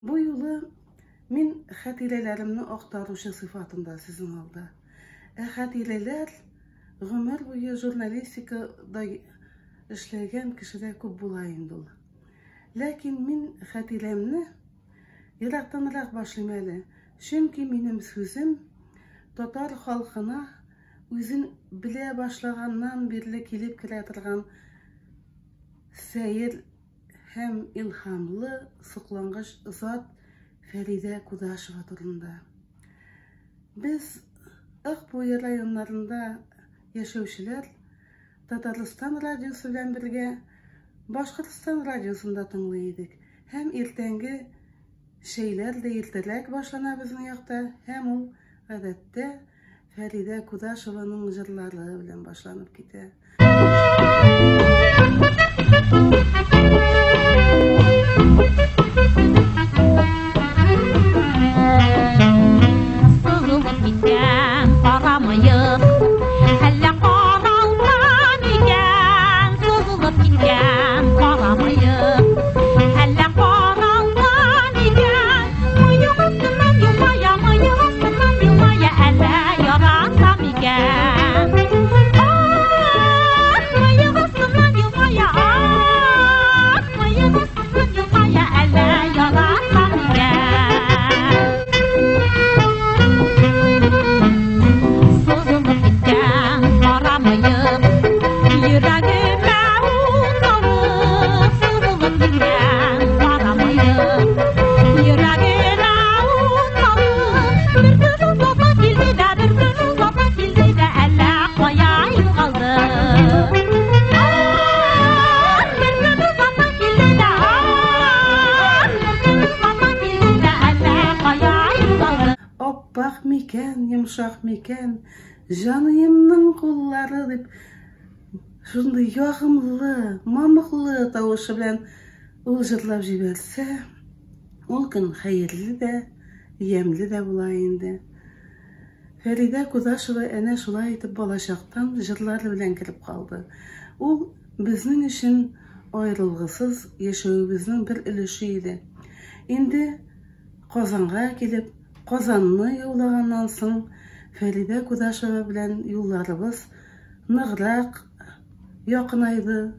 Бу юлы мин хатирәләремне актаручы сыйфатында сезнең алда. Ә хатирәләр гомер буе журналистикада эшләгән кешедә күп була инде ул. Ләкин мин хатирәмне ерактанрак башлыйм әле, чөнки минем сүзем татар халкына үзен белә башлаганнан бирле килеп керә торган сәер һәм илһамлы соклангыч зат Фәридә Кудашева турында. Без Ык буе районнарында яшәүчеләр Татарстан радиосы белән бергә Башкортстан радиосын да тыңлый идек. Һәм иртәнге чәйләр дә иртәрәк башлана безнең якта, һәм ул гадәттә Фәридә Кудашеваның җырлары белән башланып китә. Сызылып киткән кара мыек, әллә каралган икән? Сызылып киткән кара мыек, әллә каралган икән? Мыек астыннан елмая, мыек астыннан елмая, әллә яратам икән? Ах, мыек астыннан елмая, ах, мыек астыннан елмая, әллә яратам икән? Сызылып киткән кара мыек, йөрәгемә ут салып, сызылып киткән кара мыек, йөрәгемә ут салып, бер көн озата килде дә, бер көн озата килде дә, әллә кая югалды. Ах, бер көн озата килде дә, ах, бер көн озата килде дә, әллә кая югалды. Аппак микән, йомшак микән, җаныемның куллары дип, шундый ягымлы, мамыклы тавышы белән ул җырлап җибәрсә, ул көн хәерле дә, ямьле дә була инде. Фәридә Кудашева әнә шулай итеп балачактан җырлары белән кереп калды. Ул безнең өчен аерылгысыз яшәвебезнең бер өлеше иде. Инде Казанга килеп, Казанны яулаганнан соң Фәридә Кудашева белән юлларыбыз ныграк якынайды.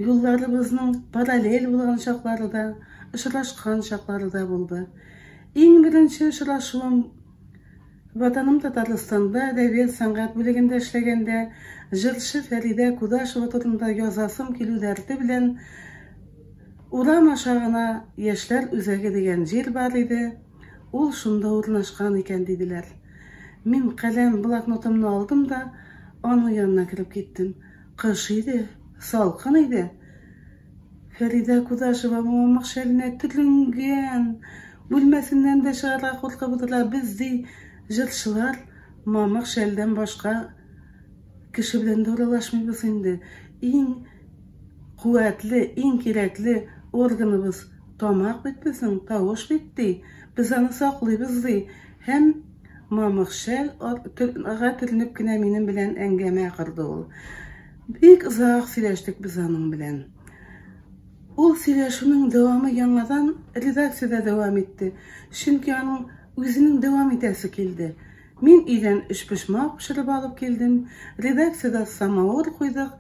Юлларыбызның параллель булган чаклары да, очрашкан чаклары да булды. Иң беренче очрашуым Ватаным Татарстанда әдәбият сәнгать бүлегендә эшләгәндә җырчы Фәридә Кудашева турында язасым килү дәрте белән урам аша гына Яшьләр үзәге дигән җир бар иде, ул шунда урнашкан икән диделәр. Мин каләм, блокнотымны алдым да аның янына кереп киттем. Кыш иде, салкын иде. Фәридә Кудашева мамык шәленә төренгән, бүлмәсеннән дә чыгарга куркып утыра. Без, ди, җырчылар мамык шәлдән башка кеше белән дә аралашмыйбыз инде. Иң куәтле, иң кирәкле органыбыз тамак бит безнең, тавыш бит, ди. Без аны саклыйбыз, ди. Һәм мамык шәл ага төренеп кенә минем белән әңгәмә корды ул. Бик озак сөйләштек без аның белән. Ул сөйләшүнең дәвамы яңадан редакциядә дәвам итте. Чөнки аның үзенең дәвам итәсе килде. Мин өйдән өчпочмак пешереп алып килдем. Редакциядә самавыр куйдык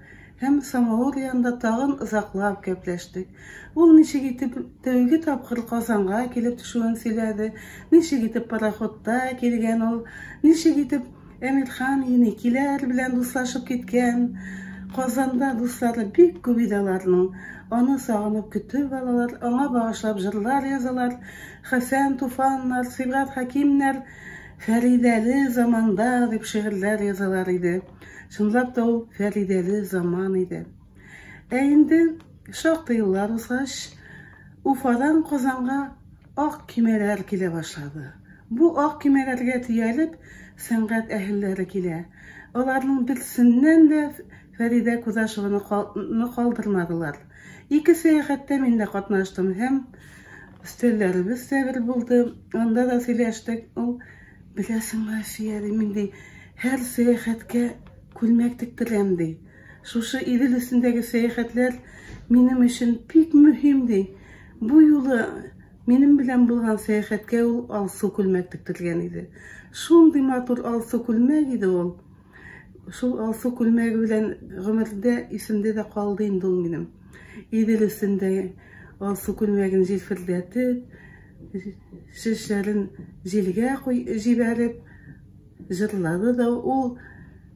һәм самавыр янында тагын озаклап гәпләштек. Ул ничек итеп тәүге тапкыр Казанга килеп төшүен сөйләде, ничек итеп пароходта килгән ул, ничек итеп Әмирхан Еникиләр белән дуслашып киткән. Казанда дуслары бик күп иде аларның. Аны сагынып көтеп алалар, аңа багышлап җырлар язалар. Хәсән Туфаннар, Сибгат Хәкимнәр Фәридәле заманда дип шигырьләр язалар иде. Чынлап та ул Фәридәле заман иде. Ә инде шактый еллар узгач, Уфадан Казанга ак көймәләр килә башлады. Бу ак көймәләргә төялеп, сәнгать әһелләре килә. Аларның берсеннән дә Фәридә Кудашеваны калдырмадылар. Ике сәяхәттә мин дә катнаштым һәм өстәлләребез дә бер булды. Анда да сөйләштек. Ул, беләсеңме, Асия, ди, мин ди, һәр сәяхәткә күлмәк тектерәм, ди. Шушы Идел өстендәге сәяхәтләр минем өчен бик мөһим, ди. Бу юлы Минем белән булган сәяхәткә ул алсу күлмәк тектергән иде. Шундый матур алсу күлмәк иде ул. Шул алсу күлмәге белән гомердә исемдә дә калды инде ул минем. Идел өстендә алсу күлмәген җилфердәтеп, чәчләрен җилгә җибәреп җырлады да ул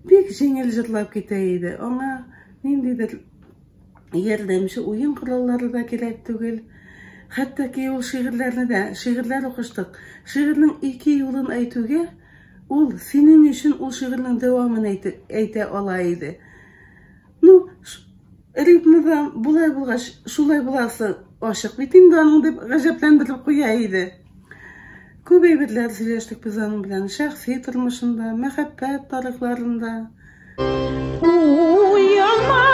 бик җиңел җырлап китә иде. Аңа ниндидер ярдәмче уен кораллары да кирәк түгел. Хәтта ки ул шигырьләрне дә, шигырьләр укыштык. Шигырьнең ике юлын әйтүгә, ул синең өчен ул шигырьнең дәвамын әйтеп, әйтә ала иде. Ну, ритмы да болай булгач, шулай буласы ачык бит инде аның дип гаҗәпләндереп куя иде. Күп әйберләр сөйләштек без аның белән, шәхси тормышында, мәхәббәт тарихларында. Уяма.